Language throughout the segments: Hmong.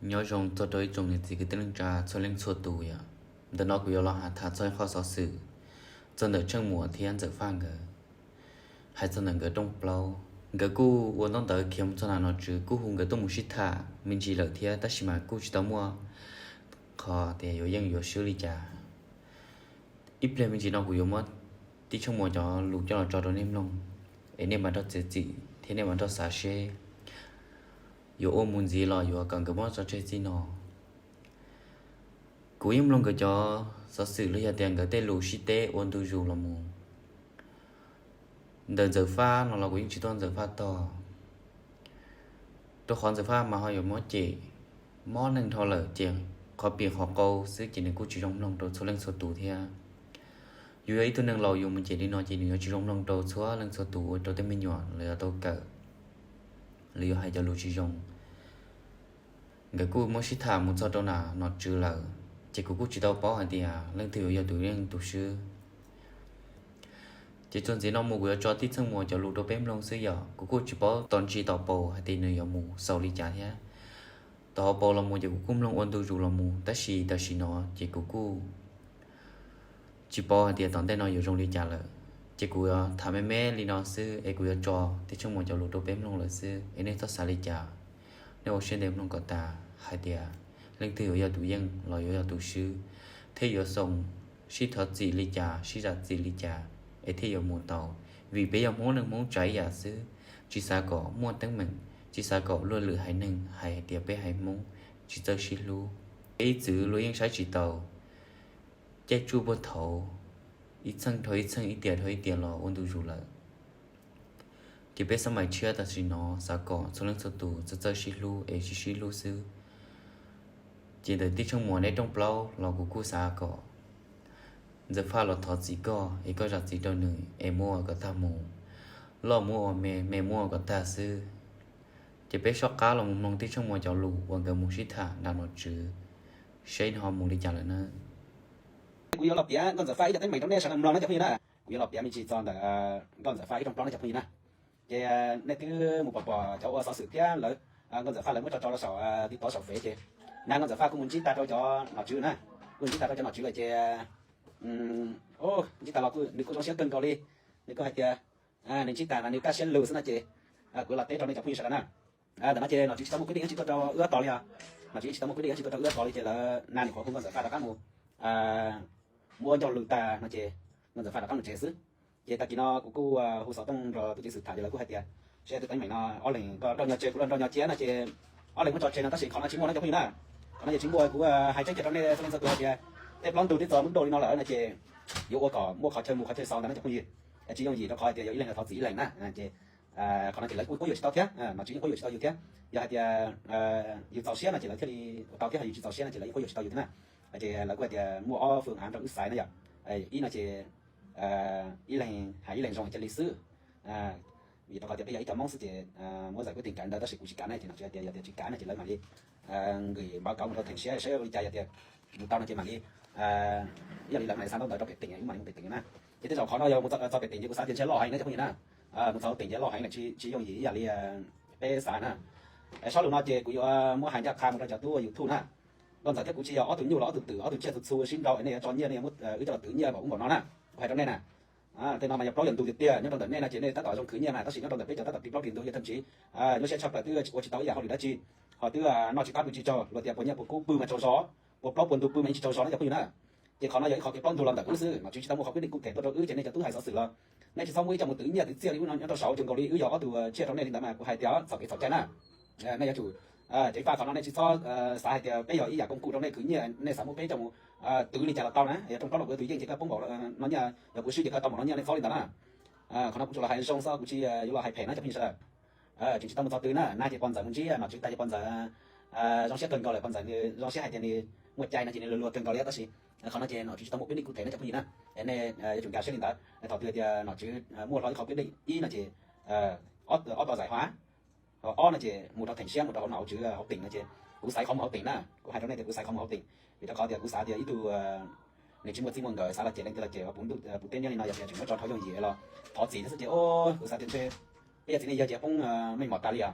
Nyob zoo txog rau ib tsoom niam txiv kwv tij neej tsa txhua leej txhua tus yom. Ntawm no kuv yuav los hais tham txog ib qho xov xwm txog ntawm Tsheej Muas thiab Ntxawm Faj nkawd. Hais txog ntawm nkawd rooj plaub, nkawd kuj ua ntaub ntawv khiav mus txog nram nom tswv, kuj hu nkawd tuaj mus sib tham me ntsis lawm thiab, tab sis mas kuj tsis tau muaj qhov tias yuav yeej yuav swb li cas. Ib pliag me ntsis no kuv yuav muab tij Tsheej Muas cov lus coj los tso rau nej mloog, es nej mam nrog txiav txim thiab nej mam nrog xav seb yuav ua mus ntxiv los yuav kom nkawd muab tso tseg txij no. Kuv yeej mloog nkawd cov xov xwm los yog tias nkawd tej lus sib teb ua ntu zus los mus. Ntawm Ntxawm Faj no los kuv yeej tsis tuaj Ntxawm Faj tog, rau qhov Ntxawm Faj mas ho yuav muab cem mob neeg dhau lawm, ces qhov pim qhov qau xwb ces nws kuj tsis zoo mloog rau txhua leej txhua tus thiab. Yus yog ib tug neeg laus yus mus cem li no ces nws yuav tsis zoo mloog rau txhua leej txhua tus, ua rau tej me nyuam lawv yuav tau kawm, lawv yuav hais cov lus tsis zoo. Nkawd kuj muab sib tham mus txog rau nram nom tswv lawm, ces kuv kuj tsis tau paub hais tias leej twg yuav yog tus yeej tus swb. Ces txuas ntxiv no mus kuv yuav tso tij Tsheej Muas cov lus rau peb mloog xwb yom. Kuv kuj tsis paub tom ntsis tom paus hais tias nws yuav mus xaus li cas thiab. Tom hauv paus los mus ces kuv kuj mloog ua ntu zus los mus, tab sis tam sim no ces kuv kuj tsis paub hais tias tom ntej no yuav zoo li cas lawm. Ces kuv yuav tham me me li no xwb es kuv yuav tso tij Tsheej Muas cov lus rau peb mloog lawm xwb es nej txhob xav li cas. Nej ua siab ntev mloog kom tas hais tias leej twg yuav yog tus yeej los yuav yog tus swb, thiab yuav xoo sib thov txim li cas, sib zam txim li cas es thiaj yuav mus tau. Vim peb yog Hmoob, neeg Hmoob tsav ib yam xwb, tsis xav kom muaj teeb meem, tsis xav kom luag lwm haiv neeg hais tias peb haiv Hmoob tsis txawj sib hlub. Peb ib txwv luag yeej saib tsis taus, caij tsuj puag thaud, ib txheej dhau ib txheej, ib tiam dhau ib tiam los ua ntu zus lawm. Ces peb xab mais tshiab tam sim no xav kom txhua leej txhua tus txawj txawj sib hlub es sib sib hlub xwb. Ces ntawm tij Tsheej Muas neb rooj plaub los kuv kuj xav kom Ntxawm Faj los thov txim koj es koj zam txim rau nws es muab ua kom tag mus, loj muab ua me, me muab ua kom tag xwb. Ces peb soj qab los mus mloog tij Tsheej Muas cov lus uas nkawd mus sib tham nram nom tswv, seb nws ho mus li cas lawm na. Kuv yuav los piav Nkauj Ntxawm Faj ib co teeb meem rau nej sawv daws mloog na cov phooj ywg na. Kuv yuav los piav me ntsis txog ntawm Nkauj Ntxawm Faj ib rooj plaub na cov phooj ywg na. Ces nej twb mus pom pom cov ua xov xwm thiab lawv, Nkauj Ntxawm Faj lawv muab tso tso rau saum TikTok saum Fev ces, na Nkauj Ntxawm Faj kuj mus ntsib tag rau cov nom tswv na. Kuj ntsib tag rau cov nom tswv lawm ces, ntsib tag los nws kuj zoo siab kawg nkaus li. Nws kuj hais tias nws ntsib tag mas nws kaj siab lug xwb no ces, kuv los teb rau nej cov phooj ywg sawv daws na. Ntawm no ces nom tswv tsis tau muaj kwv tij dab tsi tuaj rau wb ob tog li os. Nom tswv tsis tau muaj kwv tij dab tsi tuaj rau wb ob tog li ces lawv na nws qhuav hu Nkauj Ntxawm Faj rov qab mus muab ncauj lwm tag no ces Nkauj Ntxawm Faj rov qab mus tsev xwb. Ces tag kis no kuv kuj hu xov tooj nrog tus ceev xwm tham ces lawv kuj hais tias, seb tus teeb meem no ob leeg koj nrog nyob tsev kuv nrog nyob tsev no ces ob leeg muab tso tseg no, tab sis qhov no tsis muaj no cov phooj ywg na. Qhov no ces tsis muaj, kuv hais tseeb kiag rau nej txhua leej txhua tus hais tias tej plaub ntug twb txog lub nrau li no lawm no ces yuav ua kom muaj qhov chaw mus qhov chaw xaus ntawd no cov phooj ywg. Tsis yooj yim rau qhov hais tias yog ib leeg thov txim ib leeg na. Ces qhov no ces lawv kuj quab yuam tsis tau thiab, nom tswv yeej quab yuam tsis tau yus thiab. Yog hais tias yus txaus siab no ces lawv thiaj li ua tau thiab, ho yus tsis txaus siab no ces lawv yeej quab yuam tsis tau yus thiab na. Ces lawv kuj hais tias muaj ob phương án rau wb xaiv na yom. Ib no ces ib leeg hais ib leeg zoo cia li xwb. Vim rau qhov tias peb yog ib cov Hmoob xwb ces muab giải quyết tình cảm ntawd, tab sis kuv tsis kam ne, ces nom tswv hais tias yog tias tsis kam no ces lawv mam li gửi báo cáo mus rau theem siab saib ua li cas, yog tias mus tau no ces mam li, ib yam li lawv mam li xa ntaub ntawv rau pem tỉnh, wb mam li mus pem tỉnh na. Ces tej zaum qhov no yog mus txog pem tỉnh ces kuv xav tias ntshe loj heev na cov phooj ywg na. Mus txog pem tỉnh ces loj heev, tsis yooj yim ib yam li peb xav na. Sab lus no ces kuv yuav muab hais ncaj qha mus rau cov tub YouTube na. Nkauj Ntxawm thiab kuv tsis yog ob tug nyuj los ob tug twm, ob tug tsiaj txhu txhu sib nrau es nej yuav tso nyiaj nej yuav muab wb coj los twv nyiaj npaum ub npaum no na. Kuv hais rau nej na, tej no mas yog plaub yog ntug tiag tiag. Nyob rau ntawm nej no ces nej tab tom zoo khwv nyiaj mas, tab sis nyob rau ntawm peb cov tab tom pib plaub pib ntug yog thậm chí nyuaj siab tshaj plaws, twb ua tsis tau ib yam hauj lwm dab tsi, ho twb noj tsis qab pw tsis tsaug, luag tias puas nyiaj puas kub pw mas tsaug zog, puas plaub puas ntug pw mas yeej tsis tsaug zog na cov phooj ywg na. Ces qhov no yog ib qhov kev plaub ntug los ntawm wb xwb, nom tswv tsis tau muaj qhov quyết định cụ thể tuaj rau wb, ces nej cov tub hais xov xwm los nej tsis txhob muab wb coj mus twv nyiaj twv txiaj li wb nyob rau saud, ces nkaus li wb yog ob tug tsiaj rau nej li ntawd mas kuv hais tias txom kev txom cai na. Nej yuav tsum ceev faj qhov no, nej tsis txhob xav hais tias peb yog ib yam công cụ rau nej khwv nyiaj, nej xav muab peb coj mus twv li cas los tau na. Yog rooj plaub los kuv yog tus yeej ces koj poob npaum no nyiaj, yog kuv swb ces koj tau npaum no nyiaj, nej txhob li ntawd na. Qhov no kuv tsuas los hais zoo xwb, kuv tsis, yuav los hais phem na cov phooj ywg sawv daws. Tseem tsis tau mus txog twg na, nag ces pog ntxawm mus ntsib nom tswv, tag ces pog ntxawm zoo siab kawg nkaus lawm, pog ntxawm nws zoo siab hais tias nws muaj cai no ces nws luag luag kawg nkaus li, tab sis qhov no ces nom tswv tsis tau muaj quyết định cụ thể na cov phooj ywg na. Nej yuav tsum nkag siab li ntawd. Thaum twg tias nom tswv muaj hlo ib qhov quyết định ib no ces ob tog giải hòa, ob no ces mus rau theem siab, mus rau hauv nom hauv tswv hauv tỉnh no ces kuv xaiv qhov mus hauv tỉnh na. Kuv hais rau nej tias kuv xaiv qhov mus hauv tỉnh, vim rau qhov tias kuv xav tias ib tug nws tsis muaj txij muaj nkawm xav los cem leej twg los cem, puv ntuj puv teb nyob li no yog tias tseem muab tso dhau yooj yim los thov txim thiab xwb ces kuv xav tias ntshe peb yog txiv neej yawg ces poob meej mom tas li os.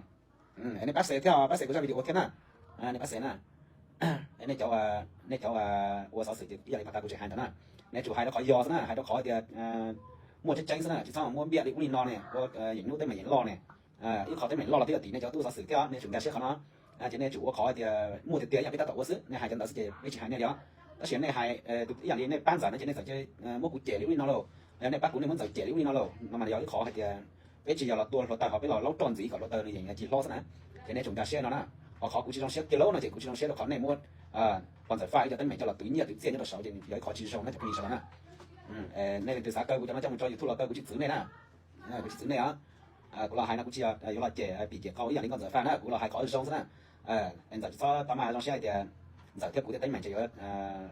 Nej pab share thiab, pab share kuv zaj video thiab na. Nej pab xev na, nej cov, nej cov ua xov xwm ces ib yam li pas tas kuv tseem hais ntawd na, nej tsum hais rau qhov yog xwb na, hais rau qhov tias muaj tseeb tseeb xwb na, tsis txhob muab npiaj li ub li no ne, ua yeem hnub teeb meem yeem loj ne. Ib qho teeb meem loj los twb yog tim nej cov tub xov xwm thiab, nej tsum nkag siab qhov no. Ces nej tsum ua qhov tias muaj tiag tias ib yam peb tab tom ua xwb, nej hais cov ntawd xwb ces peb tsis hais nej li os. Tab sis nej hais ib yam li nej pab Ntxawm no ces nej txawm cia muab kuv cem li ub li no lauj, nej pab kuv nej muab Ntxawm cem li ub li no lauj, no mas yog ib qhov hais tias peb tsis yog los tua hluav taws ho peb los laub roj ntxiv kom hluav taws nws yeem ci hlob xwb na. Ces nej tsum nkag siab no na. Ho qhov kuv tsis zoo siab kiag lauj no ces kuv tsis zoo siab rau qhov nej muab pog Ntxawm Faj ib co teeb meem coj los twv nyiaj twv txiaj nyob rau saud ces yog ib qhov tsis zoo na cov phooj ywg sawv daws na. Nej leej twg xav kaw kuv cov no coj mus tso YouTube los kaw, kuv tsis txwv nej na. Kuv tsis txwv nej os. Kuv los hais no kuv tsis yog yuav los cem pim cem qau ib yam li nkauj Ntxawm Faj na, kuv los hais qhov zoo xwb na. Ntxawm tsis txhob tau mas zoo siab hais tias Ntxawm thiab kuv tej teeb meem ces yuav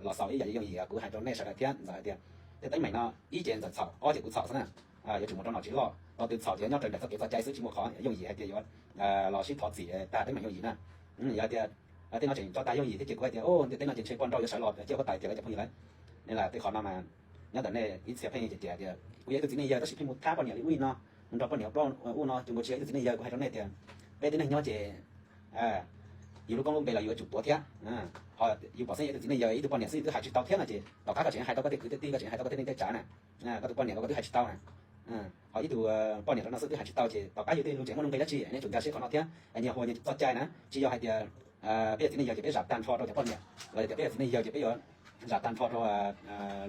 los xaus ib yam li yooj yim, kuv hais rau nej sawv daws thiab Ntxawm hais tias tej teeb meem no ib ces Ntxawm txhaum, ob ces kuv txhaum xwb na. Yuav tsum mus rau nom tswv loj, tau twg txhaum ces nyob raws nraim txoj kev txoj cai xwb, tsis muaj qhov yooj yim hais tias yuav los sib thov txim tag teeb meem yooj yim na. Yog tias tej no tseem tso tag yooj yim thiab ces kuv hais tias tej teb no ces ntshe poj nrauj yuav sawv los ciaj huab tais tiag lawm cov phooj ywg lawm. Nws lam tej qhov no mas nyob ntawm nej ib txhia pheej cem tias kuv yog ib tug txiv neej yawg tab sis pheej mus thab poj niam li ub li no, mus nrog poj niam ua ub no, ces kuv tsis yog ib tug txiv neej yawg, kuv hais rau nej tias peb tib neeg nyob ces yus lub koob lub npe los yus yuav tsum tuav thiab. Ho yus pom xeeb yus ib tug txiv neej yawg ib tug poj niam xwb yus twb hais tsis tau thiab no ces tom qab koj tseem hais tau koj tej kwv tej tij, koj tseem hais tau koj tej neej tej tsav na, koj tus poj niam ko koj twb hais tsis tau na. Ho ib tug poj niam rau no xwb twb hais tsis tau ces tom qab yus tej lus tseem muaj nuj nqis dab tsi, nej tsum nkag siab qhov no thiab. Nyias huas nyias txoj cai na, tsis yog hais tias peb yog txiv neej yawg ces peb zam tag nrho rau cov poj niam, los yog tias peb yog txiv neej yawg ces peb yuav zam tag nrho rau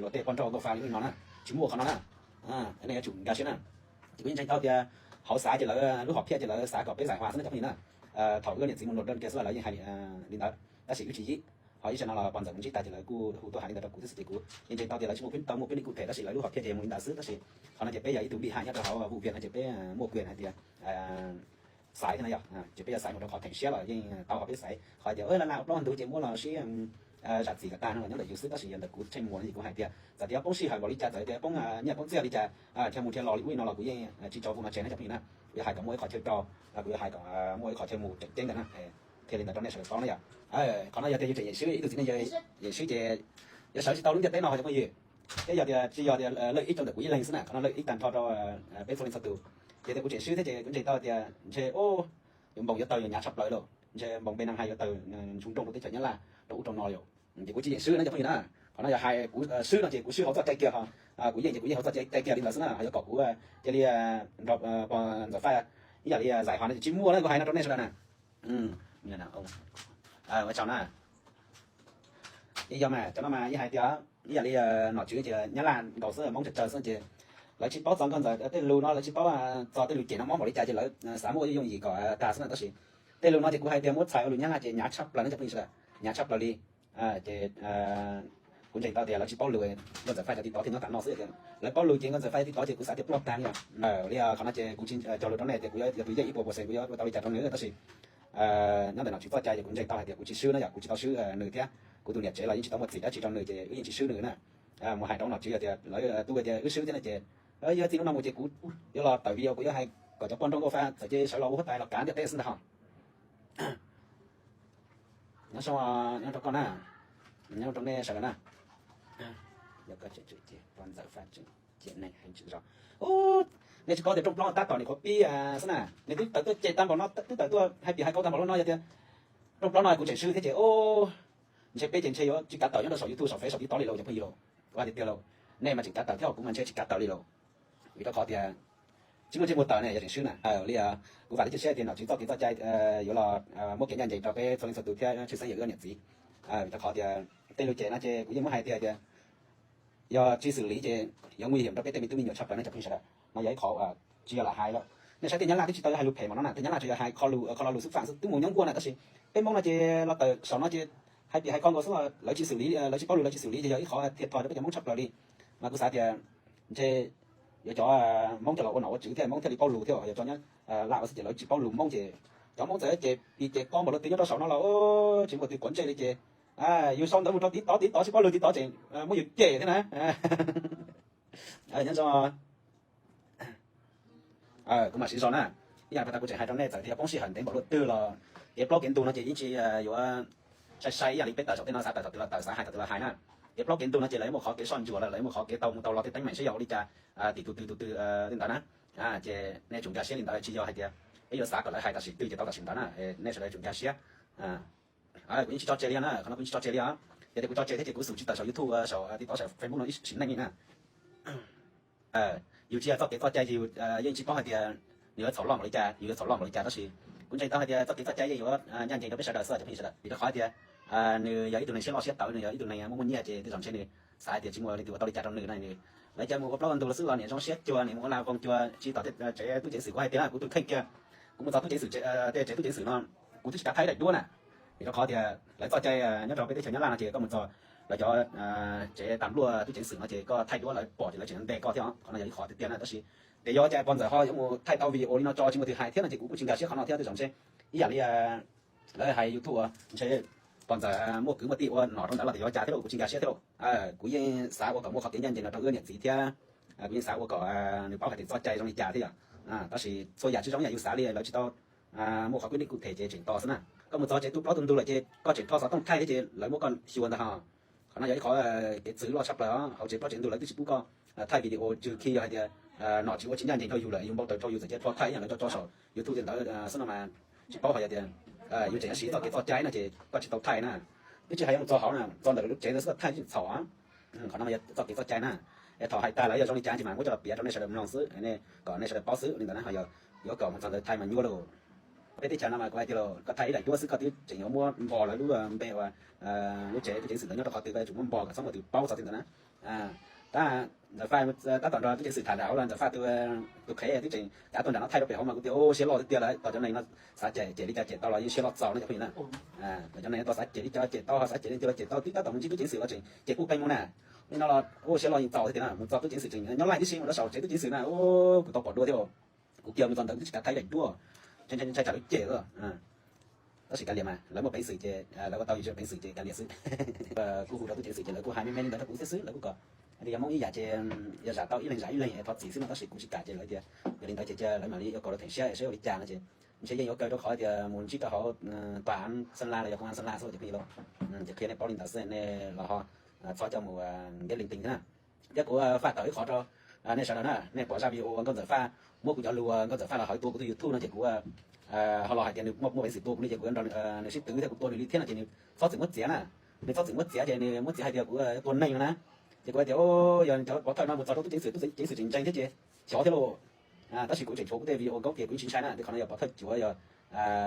luag tej poj nrauj nkauj fa li no na, tsis muaj qhov no na. Nej yuav tsum nkag siab na. Ces kuv yeej ntseeg tau tias hauv xav ces lawv lub hom phiaj ces lawv xav kom peb zais hua xwb na cov phooj ywg na. Thaum wb niam txiv mus luag dawj kiag xwb lawv yeej hais li ntawd, tab sis wb tsis yim. Ho ib zaug no los pog Ntxawm mus ntsib tas ces lawv kuj hu tuaj hais li ntawd rau kuv thiab xwb ces kuv yeej ntseeg tau tias lawv tsis muaj pib tau muaj pib li kuj them tab sis lawv lub hom phiaj ces mus li ntawd xwb. Tab sis qhov no ces peb yog ib tug npij haj nyob rau hauv vuj vias no ces peb muaj quyền hais tias xaiv thiab no yog ces peb yuav xaiv mus rau qhov theem siab los yeej tau, ho peb xaiv qhov tias la la plaub ntug ces muab los sib zam txim kom tag no los nyob ntawm yus xwb. Tab sis yog ntawm kuv tsheej muas no ces kuv hais tias txawm tias poob sij hawm npaum li cas, txawm tias poob nyiaj poob txiaj li cas, thiaj mus thiaj los li ub li no los kuv yeej tsis tso vuj no tseg na cov phooj ywg na. Kuv yuav hais kom muaj ib qho chaw rau, kuv yuav hais kom muaj ib qho chaw mus tseem ceeb ntawm na. Thiaj li ntawd rau nej sawv daws paub na yog. Qhov no yog tias yus tseem yeem swb, ib tug txiv neej yawg yeem swb ces yuav sawv tsis tau lub ntiaj teb no ho cov phooj ywg. Thiab yog tias tsis yog tias lawj ib rau ntawm kuv ib leeg xwb na, qhov no lawj ib tag nrho rau peb txhua leej txhua tus. Ces tias kuv tseem swb thiab ces kuv ntseeg tau tias ntshe yuav npoos yuav tawg yuav hnyav tshaj plaws lauj, ntshe npoos npe na hais yuav tawg ntshua nrooj rau teb chaws Nyab Laj rau ub rau no yom. Ces kuv tsis yeem swb na cov phooj ywg na. Qhov no yog hais kuv swb no ces kuv swb hauv txoj cai kiag ho, kuv yeej ces kuv yeej hauv txoj cai kiag li ntawd xwb na, ho yuav kom kuv cia li nrog pog Ntxawm Faj ib yam li zais ho no ces tsis muaj na, kuv hais no rau nej sawv daws na. Ua tsaug na. Yeej yog mas cov no mas yeej hais tias ib yam li nom tswv ces Nyab Laj nkaus xwb, Hmoob tsawg tsawg xwb ces lawv tsis paub txog nkauj Ntxawm tej lus no, lawv tsis paub txog tej lus cem no mob npaum li cas ces lawv xav muaj yooj yim kom tag xwb na. Tab sis tej lus no ces kuv hais tias muab txhais ua lus Nyab Laj ces hnyav tshaj plaws na cov phooj ywg sawv daws, hnyav tshaj plaws li. Ces kuv ntseeg tau tias lawv tsis paub lus, nkauj Ntxawm Faj cov tiv tov thiaj nyob tas no xwb. Lawv paub lus ces nkauj Ntxawm Faj cov tiv tov ces kuv xav tias ploj tag li os. Li qhov no ces kuv tsis cog lus rau nej tias kuv yog tus yeej ib puas percent kuv yuav ua tau li cas rau nws, tab sis nyob ntawm nom tswv txoj cai ces kuv ntseeg tau hais tias kuv tsis swb na yom, kuv tsis tau swb nws thiab kuv tus niam tsev los yeej tsis tau muaj txim dab tsi rau nws ces wb yeej tsis swb nws na. Mus hais rau nom tswv yog tias lawv tu tias wb swb thiab no ces yog txij lub no mus ces kuv yuav los tawm video kuv yuav hais kom cov poj nrauj nkauj fa txawm ces sawv los ua huab tais los kav ntiaj teb xwb ntag ho. Nyob zoo, nyob rau koj na, nyob rau nej sawv daws na. Yog koj tseem tsum ces pog Ntxawm Faj tseem cia neeg heev tsis zos. Nej tsis paub tias rooj plaub tab tom nim qhuav pib xwb na, nws twb tawm tuaj cem tag npaum no, twb tawm tuaj hais piav hais kau tag npaum no, yog tias rooj plaub no kuv tseem swb thiab ces ntshe peb ces ntshe yuav tsis kav tawm nyob rau saum YouTube saum Face saum TikTok li lauj cov phooj ywg lauj. Ua tiag tiag lauj, nej mas tseem kav tawm thiab kuv mas ntshe tsis kav tawm li lauj. Vim rau qhov tias tsis muaj ntsej muag tawm ne yog tseem swb na. Li kuv vam thiab cia siab tias nom tswv txoj kev txoj cai yuav los muab kev ncaj ncees rau peb txhua leej txhua tus thiab tshwj xeeb yog wb niam txiv. Vim rau qhov tias tej lus cem no ces kuv yeej muab hais tiag tias yog tsis xwm lis ces yuav nguy hiểm rau peb tej me tub me nyuam tshaj plaws ne cov phooj ywg sawv daws. No yog ib qho tsis yog lam hais lawm. Nej saib tej Nyab Laj twb tsis tau hais lus phem mas no na, tej Nyab Laj tsuas yog hais kho lus, kho lo lus xúc phạm xwb twb mus nyob nkuaj na, tab sis peb Hmoob no ces los tawm saum no ces hais piav hais kho nkaus xwb, lawv tsis xwm lis, lawv tsis paub lus, lawv tsis xwm lis ces yog ib qho thiaj thòi rau peb cov Hmoob tshaj plaws li. Mas kuv xav tias ntshe yuav cov Hmoob coj los ua nom ua tswv thiab Hmoob thiaj li paub lus thiab, yog cov Nyab Laj ua xwb ces lawv tsis paub lus Hmoob ces cov Hmoob txawm ces piv ces koj npaum li twg nyob rau saum no los tsis muaj tus quav ntsej li ces yus sau ntawv mus rau TikTok, TikTok tsis paub lus, TikTok tseem muab yus cem thiab na. Nyob zoo. Kuv mam siv zog na. Ib yam li kuv tseem hais rau nej, txawm tias poob sij hawm ntev npaum li twg los kev plaub kev ntug no ces yeej tsis yuav sai sai ib yam li peb tawm saum tej no xav tawm thaum twg los tawm, xav hais thaum twg los hais na. Kev plaub kev ntug no ces lawv muaj qhov kev soj ntsuam lawm, lawv muaj qhov kev tau mus tau los tej teeb meem sib yaum ua li cas tim tus twg tus twg li ntawd na. Ces nej tsum nkag siab li ntawd, tsis yog hais tias peb yuav xav kom lawv hais tam sim twg ces tau tam sim ntawd na. Nej sawv daws tsum nkag siab. Kuv yeej tsis tso tseg li na, qhov no kuv yeej tsis tso tseg li os. Yog tias kuv tso tseg thiab ces kuv xum tsis tawm saum YouTube, saum TikTok, saum Facebook no ib sim neej li na. Yus tsis yog txoj kev txoj cai ces yus yeej tsis paub hais tias nws yuav txhaum loj npaum li cas, yus yuav txhaum loj npaum li cas, tab sis kuv ntseeg tau hais tias txoj kev txoj cai yeej yuav ncaj ncees rau peb sawv daws xwb cov phooj ywg sawv daws. Vim rau qhov tias nws yog ib tug neeg siab loj siab tawv, nws yog ib tug neeg muaj muaj nyiaj ces tej zaum ntshe nws xav hais tias tsis muaj leej twg ua tau li cas rau nws na, nws lawv cia mus ua plaub ua ntug los xwb los niam zoo siab cuag, niam mus ua lag voos cuag, tsis tom tej tsev tub ceev xwm. Kuv hais tias na, kuv tus kheej kiag, kuv mus txog tub ceev xwm, tej tsev tub ceev xwm no, kuv twb tsis kav thaij daim duab na. Vim rau qhov tias lawv txoj cai nyob rau peb teb chaws Nyab Laj no ces koj mus txog lawv cov tsev tas npluaj tub ceev xwm no ces koj thaij duab lawv pom ces lawv tseem ntes koj thiab, qhov no yog ib qhov tiag tiag na. Tab sis tias yog cas pog ntxawm ho yuav mus thaij tau video li no tso tsis muaj twg hais thiab no ces kuv kuj tsis nkag siab qhov no thiab. Tej zaum ntshe ib yam li lawv hais YouTube ntshe pog ntxawm muaj kwv muaj tij ua nom rau ntawd los tias yog cas thiab lauj, kuv tsis nkag siab thiab lauj. Kuv yeej xav ua kom muaj qhov kev ncaj ncees no rau wb niam txiv thiab kuv yeej xav ua kom nws paub hais tias txoj cai zoo li cas thiab yom. Tab sis txhua yam tsis zoo ib yam yus xav li, lawv tsis tau muaj qhov kwj neeb kuj them ces tseem tos xwb na. Koj mus txog tsev tu plaub tu ntug lawm ces koj tseem rho xov tooj thaij thiab ces lawv muab koj xyuas ntag ho. Qhov no yog ib qhov kev txwv loj tshaj plaws os. Hauv tsev plaub tsev ntug lawv twb tsis pub koj thaij video, trừ khi yog hais tias nom tsis ua tsis ncaj ncees rau yus lawm, yus npau taws rau yus txawm cia rho thaij ib yam lawv tso tso saum YouTube tias ntawd xwb no mas tsis paub hais tias yus tseem yuav siv txoj kev txoj cai no ces koj tsis tau thaij na. Twb tsis hais yuav mus txog hauv na, txog ntawm lub tsev ntawd xwb thaij tsis txhaum. Qhov no mas yog txoj kev txoj cai na. Es thaum hais tag lawm yog zoo li cas ces mas muab coj los piav rau nej sawv daws mloog xwb, kom nej sawv daws paub xwb. Li ntawd na ho yog yuav kom mus txog ntawd thaij mas nyuaj lauj. Peb teb chaws no mas kuv hais tias los koj thaij ib daim duab xwb koj twb tseem yuav muab npog lawv lub npe uas lub tsev tub ceev xwm ntawd nyob rau qhov twg, koj yuav tsum muab npog kom txhob muaj tus paub txog tej ntawd na. Ntxawm Faj tab tom nrog tub ceev xwm tham nram hauv los Ntxawm Faj tus, tus qhev twb tseem cav tuaj nram no thaij rau pem hauv mas kuv tias ua siab loj tiag tiag lawm. Tom cov neeg no xav cem cem li cas cem tau los yeej siab loj txaus na cov phooj ywg na. Tom cov neeg no xav cem li cas cem tau, xav cem li cas cem tau, twb tab tom mus ntsib tub ceev xwm los tseem cem kuj qee mus na. Li no los ua siab loj yeej txaus tiag tiag na, mus txog tub ceev xwm tseem nyob laij tib si mus rau saum tsev tub ceev xwm na. Kuv tau pom dua thiab. Kuv kiag mus txog ntawd twb tsis kav thaij daim duab, ntshai tsam lawv cem. Tab sis kav liam mas lawv muaj peev xwm ces lawv ua tau yus tsis muaj peev xwm ces kav liam xwb. Kuj hu rau tub ceev xwm ces lawv kuj hais me me li ntawd rau kuv thiab xwb, lawv kuj kom tias yog Hmoob ib yam ces yog zam tau ib leeg zam ib leeg es thov txim xwb no, tab sis kuv tsis kam ces lawv tias yog li ntawd ces cia lawv mam li yuav kaus rau theem siab seb ua li cas no ces ntshe yeej yuav kaw rau qhov tias mus ntsib rau hauv tòa án Sơn La los yog công an Sơn La xwb cov phooj ywg lauj. Ces qhia nej paub li ntawd xwb, nej los ho txhob coj mus ntiab leej twg thiab na. Thiab kuv faj tawm ib qho rau nej sawv daws na, nej pom zaj video uas Nkauj Ntxawm Faj muab kuv cov lus uas Nkauj Ntxawm Faj los hais tua kuv tus YouTube no ces kuv ho los hais tias nws muaj muaj peev xwm tua kuv li ces kuv nrog nws sib twv thiab kuv tua nws li thiab no ces nws txhob txwm muab txiav na. Nws txhob txwm muab txiav ces nws muab txiav hais tias kuv tua neeg no na. Ces kuv hais tias yog cov pov thawj no mus txog rau tub ceev xwm, tub ceev xwm tseem ntseeg thiab ces xyov thiab lauj. Tab sis kuv tseem tshuav kuv tej video nkaub tias kuv tsis ntshai na, tej qhov no yog pov thawj cuav yog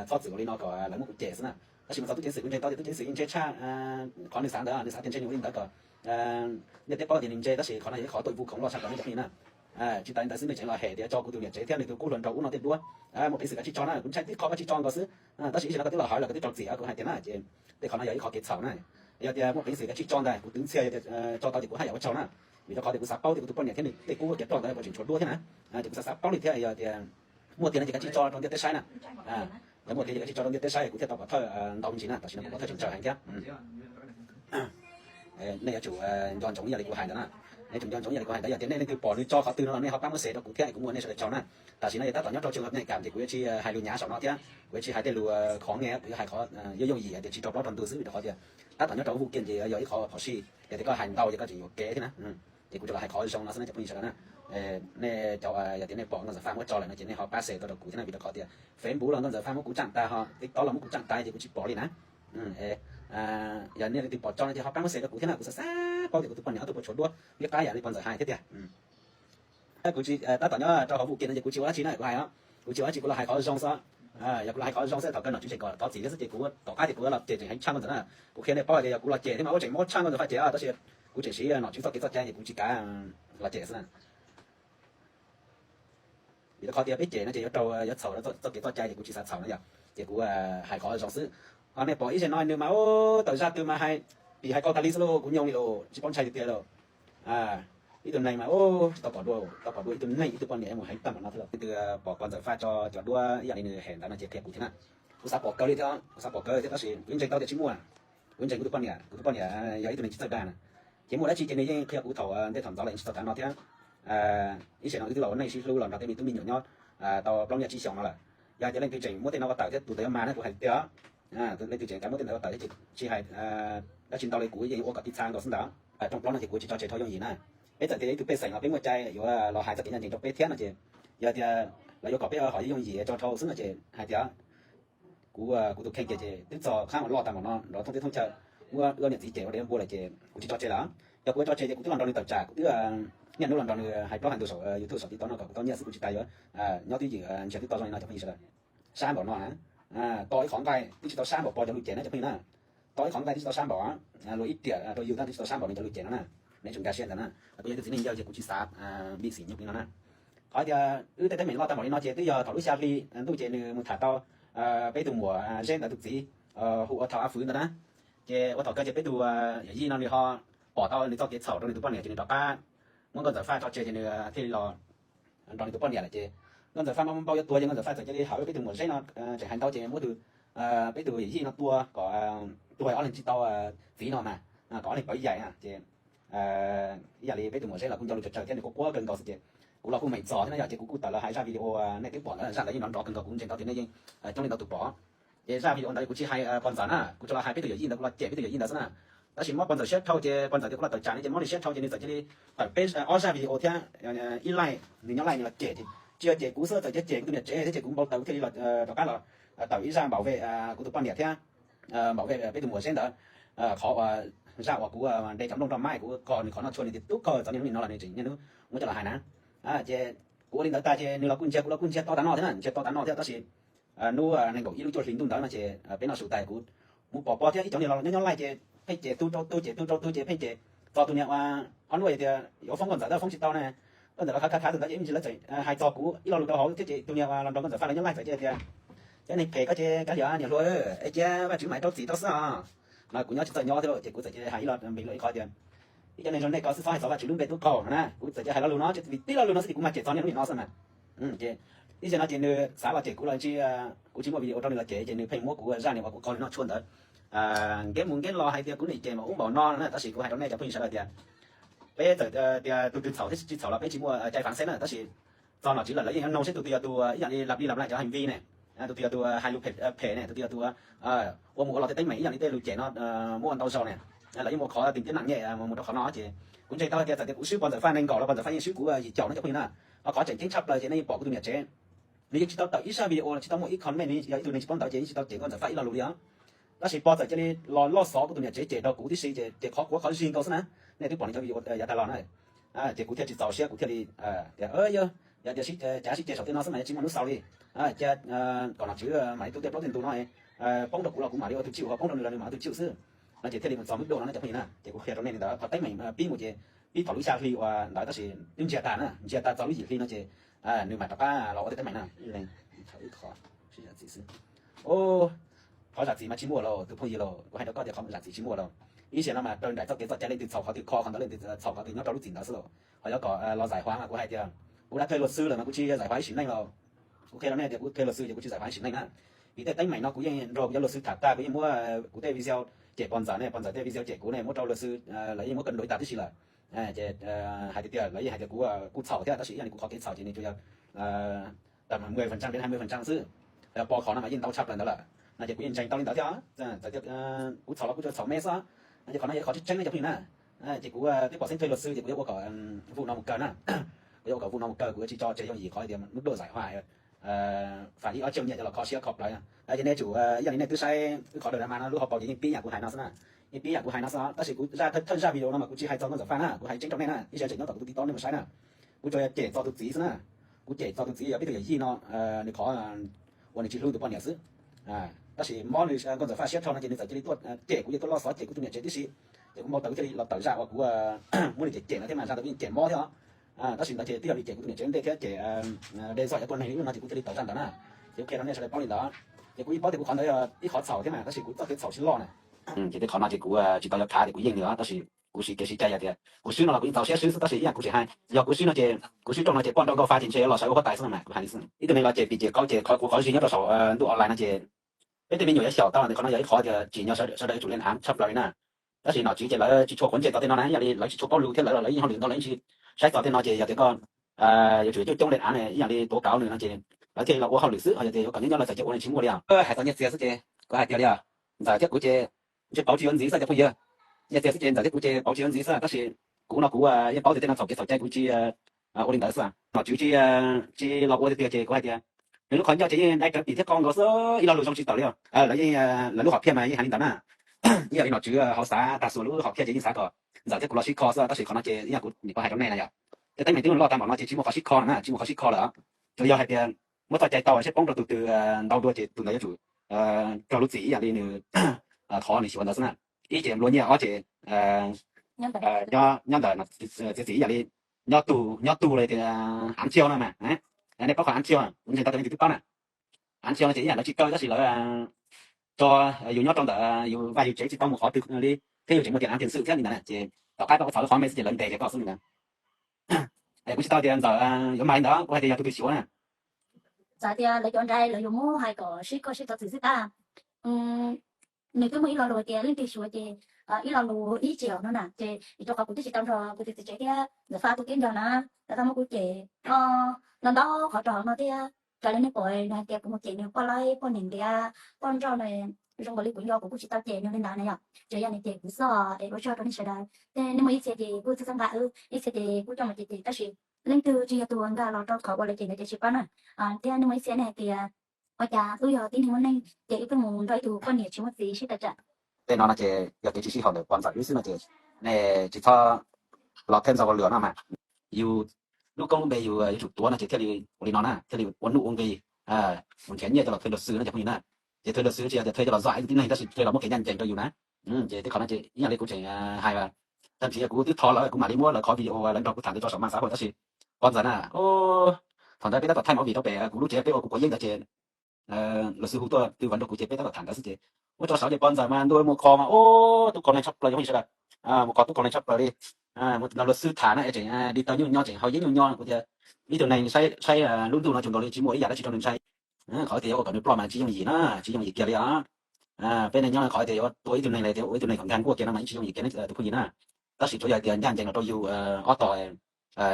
txhob txwm ua li no kom lawv muab kuv cem xwb na. Tab sis mus txog tub ceev xwm kuv ntseeg tau tias tub ceev xwm yeej ntshai tshaj qhov nws xav ntawd, nws xav tias ntshe nws ua li ntawd kom ntiaj teb paub tias nws ntse, tab sis qhov no yog ib qhov tuaj vu khoom loj tshaj plaws nej cov phooj ywg na. Tsis tas li ntawd xwb nws tseem los hem tias tso kuv tus niam tsev thiab nws tus qub hluas nraug ub no tej duab, muaj peev xwm kav tsij tso na, kuv ntshai tib qho koj tsis tso nkaus xwb. Tab sis ib zaug no koj twb los hais lawm koj twb rau txim, kuv hais tias na ces tej qhov no yog ib qhov kev txhaum na. Yog tias muaj peev xwm kav tsij tso ntag, kuv twv ntxhias, yog tias tso tau ces kuv haj yam ua tsaug na. Vim rau qhov tias kuv xav paub tias kuv tus poj niam thiab nws tej qub kev roj ntawd puas tseem tshuav duab thiab na. Ces kuv xav xav paub li thiab yog tias muaj tiag no ces kav tsij tso rau ntiaj teb saib na. Yog muaj tiag ces kav tsij tso rau ntiaj teb saib, kuv thiaj tau pov thawj ntau me ntsis na, tam sim no kuv pov thawj tsawg tsawg heev thiab. Nej yuav tsum nco ntsoov ib yam li kuv hais ntawd na. Nej tsum nco ntsoov ib yam li kuv hais ntawd, yog tias nej leej twg pom nws tso qhov twg no los nej ho pab muab share rau kuv thiab es kuv muaj nej sawv daws tsaug na. Tam sim no yog tab tom nyob rau trường hợp nhạy cảm ces kuv yuav tsis hais lus nyav saum no thiab kuv yuav tsis hais tej lus khov nghe, kuv yuav hais qhov yooj yooj yim hais tias tsis rau plaub rau ntug xwb, vim rau qhov tias tab tom nyob rau hauv vụ kiện ces yog ib qho phom sij, yog tias koj hais ntau ces koj tseem yuav kev thiab na. Ces kuv tsuas los hais qhov zoo no xwb na cov phooj ywg sawv daws na. Nej cov yog tias nej pom Nkauj Ntxawm Faj muab tso lawm no ces nej ho pab share tau rau kuv thiab na, vim rau qhov tias Facebook los Nkauj Ntxawm Faj muab kuv tsam tas ho TikTok los muab kuv tsam tas ces kuv tsis pom li na. Yog nej leej twg pom tso no ces ho pab muab share rau kuv thiab na, kuv xav xav paub tias kuv tus poj niam ob tug puas tshuav duab liab qab yam li pog Ntxawm hais thiab tiag. Kuv tsis, tab tom nyob rau hauv vụ kiện no ces kuv tsis ua dab tsi na, kuv hais os, kuv tsis ua dab tsi, kuv los hais qhov zoo xwb. Yog kuv los hais qhov zoo xwb thaum kawg nom tswv tseem kom thov txim thiab xwb ces kuv tom qab tias kuv los cem tseem heev tshaj Nkauj Ntxawm na. Kuv qhia nej paub tias yog kuv los cem thiab mas ua tseem mob tshaj Nkauj Ntxawm Faj cem, tab sis kuv tseem siv nom tswv txoj kev txoj cai ces kuv tsis kav los cem xwb na. Vim rau qhov tias peb cem no ces yuav rau yuav txhaum txoj kev txoj cai ces kuv tsis xav txhaum no yog, ces kuv hais qhov zoo xwb. Ho nej pom ib zej no nws mas ua tawm zaj twg mas hais pim hais qau tas li xwb lauj, kuv nyoo li lauj, tsis paub ntshai tiag tiag lauj. Ib tug neeg mas tsis tau pom dua, tau pom dua ib tug neeg ib tug poj niam mus heev tag npaum no thiab lauj. Leej twg pom pog Ntxawm Faj tso cov duab ib yam li nws hem ntawd no ces qhia kuv thiab na. Kuv xav pom kawg li thiab, kuv xav pom kawg thiab tab sis kuv yeej ntseeg tau tias tsis muaj. Kuv ntseeg kuv tus poj niam, kuv tus poj niam yog ib tug neeg tsis txawj dag na. Ces muaj dab tsi ces nws yeej qhia kuv thaum ntej thaum ntxov lawm tsis tau tav no thiab. Ib txhia no wb twb los ua neej sib hlub los nrog tej me tub me nyuam nyob tau plaub lub nyaj tsib xyoos no lawm. Yog hais tias leej twg tseem muab tej no ua tawm thiab tus ntawd yuav mag na kuv hais tiag. Leej twg tseem kav muab tej ntawd ua tawm thiab ces tsis hais dab tsi ntau li kuv yeej ua kom tib txha nkaus xwb ntawd. Rooj plaub no ces kuv tsis tso tseg rau yooj yim na. Peb txawm tias ib tug pej xeem los peb muaj cai yuav los hais txoj kev ncaj ncees rau peb thiab no ces yog tias lawv yuav kom peb ho yooj yim tso rau xwb no ces hais tias Kuv, kuv tus kheej ces twb txog qhab uas loj tag npaum no nrov thoob teb thoob chaw, muab wb niam txiv cem ua dej npua lawm ces kuv tsis tso tseg lawm. Yog kuv tso tseg ces kuv twb los nrog nws tawm tsam, kuv twb niaj hnub los nrog nws hais plaub hais ntug saum YouTube saum TikTok no kom kuv tau nyiaj xwb, kuv tsis tas yuav nyob twj ywm ntsiag twb to zoo li no cov phooj ywg sawv daws. Sab npaum no na, to ib qhov nqaij twb tsis tau sab npaum pog cov lus cem na cov phooj ywg na. To ib qhov nqaij twb tsis tau sab npaum, luag ib tiam rau yus tab twb tsis tau sab npaum nws cov lus cem no na. Neb tseem nkag siab ntawd na, kuv yog tus txiv neej yawg ces kuv tsis xav npim xim nyob li no na. Qhov tias wb tej teeb meem loj tag npaum li no ces twb yog thaum lub xya hli ntuj ces nws mus tham tau peb tus muam Zeb ntawd tus txiv, hu ua Thauj A Fwv ntawd na. Ces ua thaum kawg ces peb tus yawm yij no nws ho pom tau nws txoj kev txhaum rau nws tus poj niam ces nws rov qab muab Nkauj Ntxawm Faj tso tseg ces nws thiaj li los nrog nws tus poj niam lawm ces Nkauj Ntxawm Faj npau npau yuav tuag ces Nkauj Ntxawm Faj txawm cia li hais peb tus muam Zeb no tseem hais ntau ces muab tus, peb tus yawm yij no tua kom tuag ob leeg tsis tau txiv no mas, kom ob leeg pawv yaim ces ib yam li peb tus muam Zeb los kuj nco lus tsawg tsawg thiab nws kuj quab kawg nkaus xwb ces kuv los kuj meem txog thiab na yom ces kuv kuj tawm los hais zaj video nej twb pom ntawd, zaj ntawd yeej nrov nrov kawg nkaus, kuv ntseeg tau tias nej yeej coob leej ntau tus pom. Ces zaj video ntawd kuv tsis hais pog Ntxawm na, kuv tsuas los hais peb tus yawm yij ntawd, kuv los cem peb tus yawm yij ntawd xwb na. Tab sis mob pog Ntxawm siab dhau ces pog Ntxawm tias kuv los tawm tsam no ces mob nws siab dhau ces nws txawm cia li tawm peb ob zaj video thiab ib laij nws nyob laij nws los cem ces tsis yog cem kuv xwb, txawm cia cem kuv tus niam tsev thiab ces kuv npau taws kuv thiaj li rov qab los tawm ib zaj npaum vej kuv tus poj niam thiab npaum vej peb tus muam Zeb ntawd. Qhov uas zaj uas kuv de cov nplooj nroj mab kuv qog nws qhov noj tshuaj nws tias tub kawg txog niaj hnub nim no los nws tseem niaj hnub muab coj los hais na. Ces kuv ua li ntawd tag ces nws los kuj ntsia kuv los kuj ntsia to tav no thiab na, ntsia to tav no thiab tab sis hnub nees nkaum ib lub cuaj hlis ntuj ntawd no ces peb noj su tas kuv mus pom pog thiab ib cov niag los nyob nyob laij ces pheej cem tug rau tug cem tug rau tug ces pheej cem txog tus niag ua ob hnub tias yuav foob Nkauj Ntxawm tab foob tsis tau ne. Nkauj Ntxawm los khav khav khav tus ntawd ces ib me ntsis lawv txawm hais txog kuv ib lo lus rau hauv thiab ces tus niag uas los nrog Nkauj Ntxawm Faj los nyob laij txawm cia tias cov neeg phem koj ces kav liam niam hluas, es cia Vajtswv mam rau txim rau xwb os. No kuv nyob tsis txawj nyob thiab ces kuv txawm cia hais ib lo npis luag ib qho tias ib cov neeg zoo nej ko xwb txhob hais txog Vajtswv lub npe tub qaug no na. Kuv txawm cia hais lo lus no ces vim tib lo lus no xwb ces kuv mas cem txog niaj hnub nim no xwb mas. Ces ib zaug no ces nws xav los cem kuv los tsis, kuv tsis muaj video rau nws los cem ces nws pheej muab kuv zaj niag uas kuv qog nws noj tshuaj ntawd nkeeb mus nkeeb los hais tias kuv nim cem npaum ub npaum no na. Tab sis kuv hais rau nej cov phooj ywg sawv daws tias peb txawm tias tus twg txhaum thiab tsis txhaum los peb tsis muaj cai faj xeb na, tab sis txog nom tswv lawm lawv yeej yuav noog seb tus twg yog tus ib yam li lap li lap laj cov hais vij ne, tus twg yog tus hais lus phem ne, tus twg yog tus ua mus ua los tej teeb meem ib yam li tej lus cem no muaj ua ntau zaus ne. Lawv yeej muaj qhov ti tiab nam nyem mus rau qhov no ces kuv ntseeg tau hais tias txawm tias kuv swb pog Ntxawm Faj nees nkaum los pog Ntxawm Faj yeej swb kuv yim caum no cov phooj ywg na. Ho qhov tseem ceeb tshaj plaws ces nej yeej pom kuv tus niam tsev, nws yeej tsis tau tawm ib zaj video los tsis tau muaj ib comment, nws yog ib tug neeg tsis paub ntawv ces yeej tsis tau cem Nkauj Ntxawm Faj ib lo lus li os. Tab sis pog txawm cia li los loj xov kuv tus niam tsev cem rau kuv tib si ces cem qhov quav qhov zig nkaus xwb na. Nej twb pom nws cov video yav tag los na. Ces kuv thiaj tsis txaus siab kuv thiaj li tias yog tias cav sib ceg saum tej no xwb mas yeej tsis muaj hnub xaus li. Cia kom nom tswv mam li tu tej plaub tej ntug no poob rau kuv los kuv mam li ua tus chịu, ho poob rau nws los nws mam ua tus chịu xwb. No ces thiaj li mus txog mus dua no na cov phooj ywg na. Ces kuv qhia rau nej li ntawd, qhov teeb meem pib mus ces pib thaum lub xya hli uas ntawd tab sis twb ntsiag tag na, ntsiag tag txog lub yim hli no ces nws mam rov qab los ua tej teeb meem na. Ib leeg ib qho sib zam txim xwb. Qhov zam txim mas tsis muaj los tus phooj ywg los, kuv hais rau koj tias qhov zam txim tsis muaj los. Ib zaug no mas raws nraim txoj kev txoj cai leej twg txhaum qhov twg kho qhov ntawd, leej twg txhaum qhov twg nyob rau lub txim ntawd xwb los. Ho yuav kom los zais huav mas kuv hais tias kuv dab thawj luag xwb lawm mas kuv tsis zais huav ib sim neej los. Kuv qhia rau nej tias kuv thawj luag xwb ces kuv tsis zais huav ib sim neej na. Vim tej teeb meem no kuv yeej nrog kuv cov luag xwb tham tag, kuv yeej muab kuv tej video cem pog Ntxawm ne, pog Ntxawm tej video cem kuv ne muab rau luag xwb, lawv yeej muab kawm nrau ib tag tib si lawm. Ces hais tias tias lawv yeej hais tias kuv kuj txhaum thiab tab sis ib yam li kuv qhov kev txhaum ces nws tsuas yog tawm mười phần trăm đến hai mươi phần trăm xwb. Pog qhov no mas yeej ntau tshaj plaws ntawd lawm. No ces kuv yeej ntseeg tau li ntawd thiab. Txawm tias kuv txhaum los kuv tsuas txhaum me xwb. No ces qhov no yog qhov tseeb tseeb na cov phooj ywg na. Ces kuv twb pom xeeb thawj luag xwb ces kuv yuav ua kom vuj no mus kaw na. Kuv yuav ua kom vuj no mus kaw, kuv yuav tsis tso tseg yooj yim qhov tias hnub dua zais huav fam ib ob tsiaj nyiaj cov los kho siab kho plawv. Ces nej tsum ib yam li nej twb saib wb qhov daws mas no lub hauv paus ces yeej pib yam kuv hais no xwb na. Yeej pib yam kuv hais no xwb tab sis kuv zaj thawj zaj video no mas kuv tsis hais txog Nkauj Ntxawm Faj na, kuv hais tseeb rau nej na, ib zaug tseem nyob tom kuv tus TikTok nej mus saib na. Kuv tsuas yog cem txog tus txiv xwb na. Kuv cem txog tus txiv yog peb tus yawm yij no, nws qhov uas nws tsis hlub tus poj niam xwb. Tab sis mob nws Nkauj Ntxawm Faj siab dhau no ces nws txawm cia li tuaj cem kuv, tuaj loj xov cem kuv tus niam tsev tib si. Ces kuv npau taws kuv thiaj li los tawm zaj uas kuv muab nws cem cem no thiab mas zaj ntawd kuj yeej cem mob thiab. Tab sis ntawd ces twb yog vim cem kuv tus niam tsev ntej thiab cem de zog cov tua neeg li no ces kuv thiaj li tawm zaj ntawd na. Ces kuv qhia rau nej sawv daws paub li ntawd. Ces kuv yeej paub tias kuv qhov ntawd yog ib qhov txhaum thiab mas tab sis kuv txoj kev txhaum tsis loj na. Ces tej qhov no ces kuv tsis tau yuav khav tias kuv yeej nws, tab sis kuv siv kev siv cai yog tias kuv swb no los kuv yeej txaus siab swb xwb tab sis ib yam kuv tseem hais yog kuv swb no ces kuv swb rooj no ces poj nrau nkauj fa ces ntshe yuav los sawv ua huab tais xwb mas kuv hais li xwb. Ib tug neeg los cem pim cem qau ces qhov quav qhov zig nyob rau saum ntuj online no ces peb tej me nyuam yuav xyaum tau tias qhov no yog ib qhov tias tsim nyog sawv daws yuav tsum lees av tshaj plaws li na. Tab sis nom tswv ces lawv tsis tshua quav ntsej txog tej no na, ib yam li lawv tsis tshua paub lus thiab lawv los lawv yeej hauj lwm ntau lawv yeej tsis saib txog tej no ces yog tias koj yuav tsum coob coob lees av ne ib yam li tuav kauv nws no ces lawv thiaj li los ua hauj lwm xwb, ho yog tias yuav kom nyob nyob lawv txawm cia ua ne tsis muaj li os. Hais txog nyiaj txiag xwb ces kuv hais tias li os, Ntxawm thiab kuv ces ntshe pauv tsis yuav ntxiv xwb cov phooj ywg. Nyiaj txiag xwb ces Ntxawm thiab kuv ces pauv tsis yuav ntxiv xwb tab sis kuv no kuv yeej paub tias tej no txhaum kev txhaum cai kuv tsis ua li ntawd xwb. Nom tswv tsis, tsis los ua tiag tiag ces kuv hais tias Nws lub qhov ncauj ces yeej dai rawv pim thiab qau nkaus xwb, ib lo lus zoo tsis tawm li. Lawv yeej, lawv lub hom phiaj mas yeej hais li ntawd na. Ib yam li nom tswv hauv xav tag xua lub hom phiaj ces yeej xav kom Ntxawm thiab kuv los sib kho xwb, tab sis qhov no ces ib yam kuv nim qhuav hais rau nej na yom, tej teeb meem twb loj tag npaum no ces tsis muaj qhov sib kho na, tsis muaj qhov sib kho lawm. Tsuas yog hais tias muab txoj cai tau sib poob rau tus twg ntau dua ces tus ntawd yuav tsum raug lub txim ib yam li nws thov nws xyuas ntawd xwb na. Ib ces nplua nyiaj, ob ces nyob ntawm txiav txim ib yam li nyob tug, nyob tug li tias av ntxhiav no mas. Nej paub qhov av ntxhiav, kuv ntseeg tau tias leej twg twb paub na. Av ntxhiav no ces ib yam lawv tsis kaw tab sis lawv tso yus nyob rau ntawm yus vaj yus tsev tsis tau mus qhov twg li, thiab yus tseem muaj tias av ntxhiav xwb thiab li ntawd ces tom qab koj ua txhaum lawv qhov me xwb ces lawv ntes ces koj xwb li ntawd. Es kuv tsis tau tias Ntxawm yuav mag li ntawd, kuv hais tias yog tus twg xyuas na. Txawm tias lawv cov nrai lawv yuav muab hais kom sib kho sib txo txim xwb tab nws twb muaj ib lo lus tias leej twg xyuas ces ib lo lus ib txhis no na ces vim rau qhov kuv twb tsis tau nrog kuv tus txiv tsev thiab Ntxawm Faj tus kib nrog na, lawv tau muab kuv cem ntau ntau qhov rau hauv no thiab. Raws li nej pom nws hais tias kuv mus cem nws poj laib poj niam ntiav poj nrauj na, zoo nkaus li kuv nco kuv kuj tsis tau cem nws li ntawd na yom, tsuas yog nws cem kuv xwb es ua tsaug rau nej sawv daws. Tej nej muaj ib txhia ces kuj txhawb nqa wb, ib txhia ces kuj coj mus cem cem tab sis leej twg tsis yog tus nkag los rau qhov uas lawv cem ntawd ces tsis paub na. Thiab nej muaj ib txhia nej hais tias ua cas wb yog tib neeg muaj neej ces wb pheej mus nrog ib tug poj niam tsis muaj txiv sib tawm tsam. Tej no no ces yog kev tsis sib haum ntawm poj ntxawm wb xwb no ces nej tsis txhob los thawj ntxog ua lwm no mas. Yus lub koob lub npe yus yuav tsum tuav no ces thiaj li ua li no na, thiaj li ua nuj ua nqis, mus nrhiav nyiaj coj los thuê luật sư no ces phooj ywg na. Ces thuê luật sư tsis yog tias thuê coj los zom ib tug tib neeg tab sis thuê los muab kev ncaj ncees rau yus na. Ces tej qhov no ces ib yam li kuv tseem hais, tag nrho kuv twb thov lawm kuv mam li muab lawv qhov video uas lawv nrog kuv tham ntawd tso saum mạng xã hội tab sis poj ntxawm na, thaum ntawd peb tab tom thaij movie rau pem kuv lub tsev peb ua kuv quav yeeb ntawd ces luật sư hu tuaj tư vấn rau kuv ces peb tab tom tham ntawd xwb ces ua tso saud ces poj ntxawm mas ntuj mus kho mas ub tub kaus neeg tshaj plaws cov phooj ywg sawv daws, mus kho tub kaus neeg tshaj plaws li. Mus nrog luật sư tham na es tseem li tau nyuj nyo tseem haus yeeb nyuj nyo kuv tias ib tug neeg saib saib lub ntuj no tsuas nkaus li tsis muaj ib yam dab tsi rau nws ntshai. Qhov tias yuav ua kom nws ploj mas tsis yooj yim na, tsis yooj yim kiag li os. Peb neej nyob qhov tias yuav tua ib tug neeg los tias ua ib tug neeg kom nkag nkuaj kiag no mas yeej tsis yooj yim kiag tus phooj ywg na. Tab sis tsuas yog tias ncaj ncees los rau yus ob tog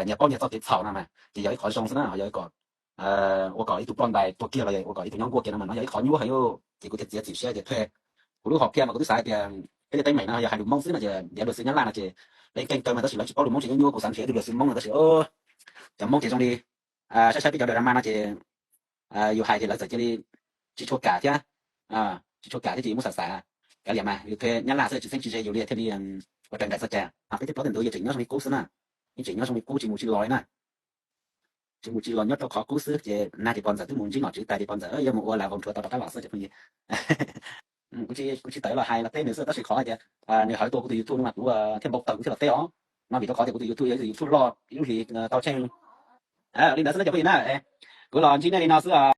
nyias paub nyias txoj kev txhaum no mas ces yog ib qhov zoo xwb na, yog ua kom ib tug ploj ntais tuag kiag los ua kom ib tug nyob nkuaj kiag no mas no yog ib qhov nyuaj heev. Ces kuv thiaj txiav txim siab tias thuê. Kuv lub hom phiaj mas kuv twb xav tias peb tej teeb meem no yog hais lus Hmoob xwb no ces ntiav luật sư Nyab Laj no ces leej keej kawg mas tab sis lawv tsis paub lus Hmoob ces nyuaj nyuaj, kuv xav nrhiav ib tug luật sư Hmoob no tab sis cov Hmoob ces zoo li saib saib peb cov drama no ces yus hais ces lawv txawm cia li tsis tshua kam thiab, tsis tshua kam thiab ces yus muab xav xav kav liam mas yus thuê Nyab Laj xwb tsis txheeb tsis ze yus li thiaj li ua raws nraim txoj cai. Peb tej plaub tej ntug yeej tseem nyob zoo li qub xwb na, yeej tseem nyob zoo li qub tsis mus tsis los li na. Tsis mus tsis los nyob rau qhov qub xwb ces nag ces poj ntxawm twb mus ntsib nom tswv tas ces poj ntxawm yuav mus ua las vau nrhuav tau rov qab los xwb ces phooj ywg. Kuv tsis tau los hais los teb nws xwb tab sis qhov hais tias nws hawv tuaj kuv tus YouTube no mas kuv thiaj npau taws kuv thiaj los teb os. No vim rau qhov tias kuv tus YouTube yog ib tus YouTube loj ib lub hlis tau tsheej. Li ntawd xwb na cov phooj ywg na, kuv los ntsib nej li no xwb os.